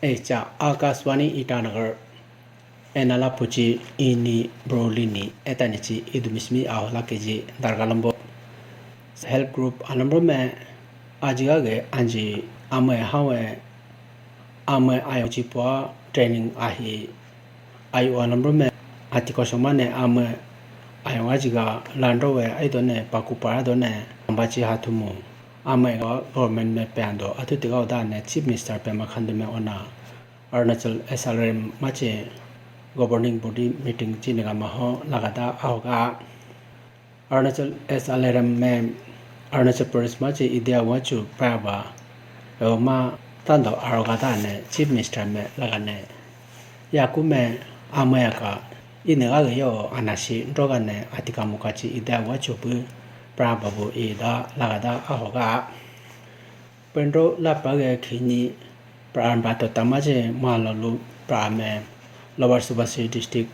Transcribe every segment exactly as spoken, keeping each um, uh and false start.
Echa Akashvani Itanagar, enala puchi ini brolini etanichi idumismi ahola keji dargalambo. Help group alambo me ajiga ge anji ame hawe ame ayo chipua training ahi. Ayo alambo me atiko somane ame ayo ajiga lando we aidone pakupara done ambachi hathumu. Ame ga government me pendo atuti ga udane Chief Minister Pema Khandu me ona Arunachal S L R M machi governing body meeting chiniga maho lagada ahoga. Arunachal S L R M me Arunachal Pradesh machi India wachu praba. Ewa ma tando arogada ne Chief Minister me lagane. Yaku me amaya ka ine ga yo anasi droga ne atika mukachi India wachu pu praba bu ida lagada ahoga. Pendro lapa ge khini pra ba to tamaje malolu pra me Lower Subansiri district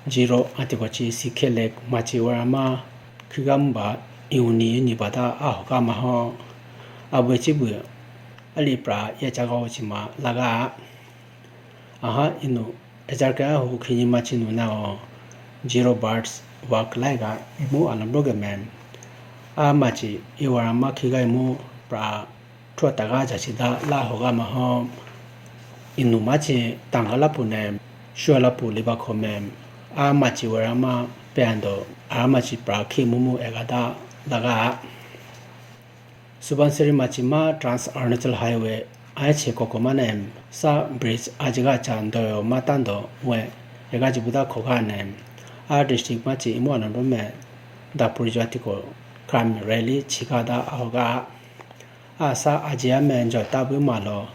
zero atikochi sikhelek machi warama khigamba iuni ni bada ahoga maho abwe chibu ali pra ya chaga ochima laga. Aha inu ejarka hu khini machi nuna o zero birds work laiga imu alambo ge mem. A machi iwara makhi ga imu pra thro taga jachida la hoga maho. Inu machi tangala pu nem shuala pu liba kho mem. A machi wara ma pendo a machi pra khi mumu egada laga. Subansiri machi ma Trans Arunachal Highway aiche koko manem sa bridge ajiga cha ndoyo matando we ega jibuda khoga nem. A district machi imu anambo me Dapur jatiko crime rally chikada ahoga. Asa ajiya me njo tabu malo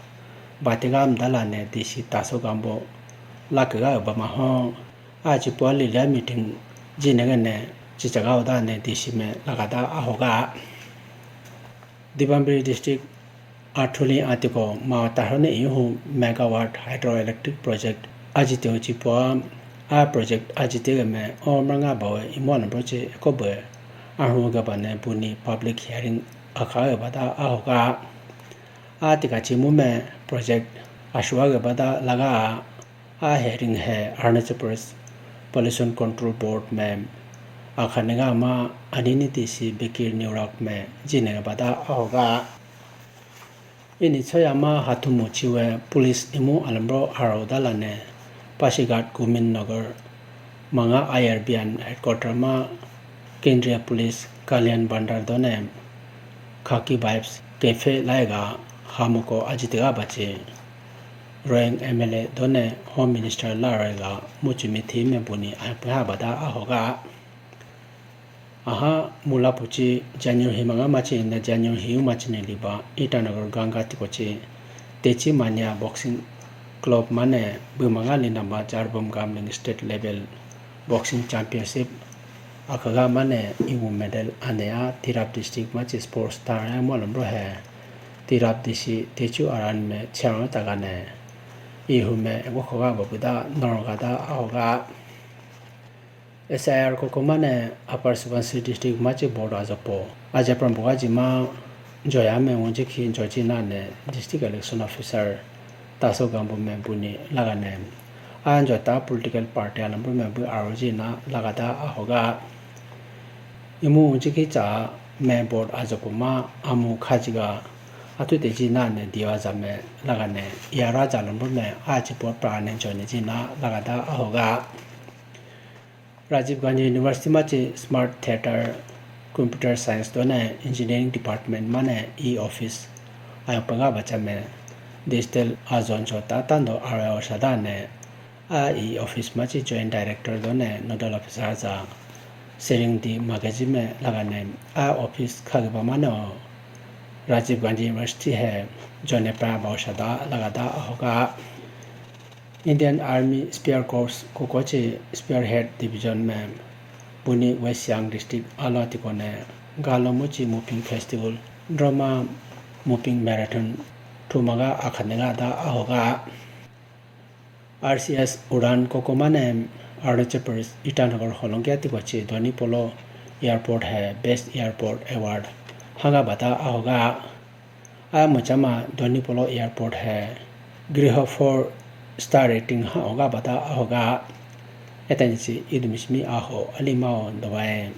batigam dala ne D C taso gambo lakega bama ho. Aji poli le meeting jinegene chichaga uda ne D C me lagada ahoga. Dibambiri district Athuli atiko ma tahrone ihu megawatt hydroelectric project ajite uchi po. A project ajite me o manga bawe imo na broche ekobe ahu ga bane buni public hearing akha bada ahoga. A tika chimu me project ashwa ga bada laga. A hearing he Arunachal Pradesh Pollution Control Board me akhanega ma anini D C Bekir Neurak me jinega bada ahoga. Ini choyama hathumu chiwe police imu alambro aro dalane Pasighat Govind Nagar manga I R B N headquarter ma Kendriya Police Kalyan Bhandar done khaki vibes cafe laiga hamuko ajitega bache. Royang M L A done Home Minister laraiga muchumi thi me buni apuha bada ahoga. Aha mula puchi January himanga machi na January hiu machi ne liba Itanagar Ganga tikochi Techi Manya Boxing Club mane bumanga linamba Jarbom Gamling State Level Boxing Championship akaga mane iwu medal ane a Tirap district machi sports star ya molam rohe. Tirap D C Techu Aran me chero tagane ihu me ego khoga babuda norga da ahoga. S I R koko mane Upper Subansiri district machi board ajopo. Ajapram buga jima joya me unji khi joji na ne district election officer taso gambo me buni lagane. Anjo ta political party alambo me bu aroji na lagada ahoga. Imu unji khi cha me board ajopo ma amu khajiga atu teji na ne diwa ja me lagane. Yara ja lambo me aji board pra ne joine ji na lagada ahoga. Rajiv Gandhi University machi Smart Theatre, Computer Science done Engineering Department mane e-office ayopanga bachame digital ajon jota tando aro sadane a e-office machi Joint Director done Nodal Officer ja sering di magazine me lagane a office khagiba mano Rajiv Gandhi University he jone pa bausada lagada ahoga. Indian Army Spear Corps kokochi Spearhead Division me buni West Siang District alo tikone galo muchi Moping Festival drama Moping Marathon thumaga akhanega da ahoga. R C S Uran kokomane Arunachal Pradesh Itanagar holongya tikochi Donipolo Airport he Best Airport Award haga bata ahoga. A muchama Donipolo Airport he Griho four star rating ha oga bata ahoga. Etani si idumi simi aho alima o dogaye.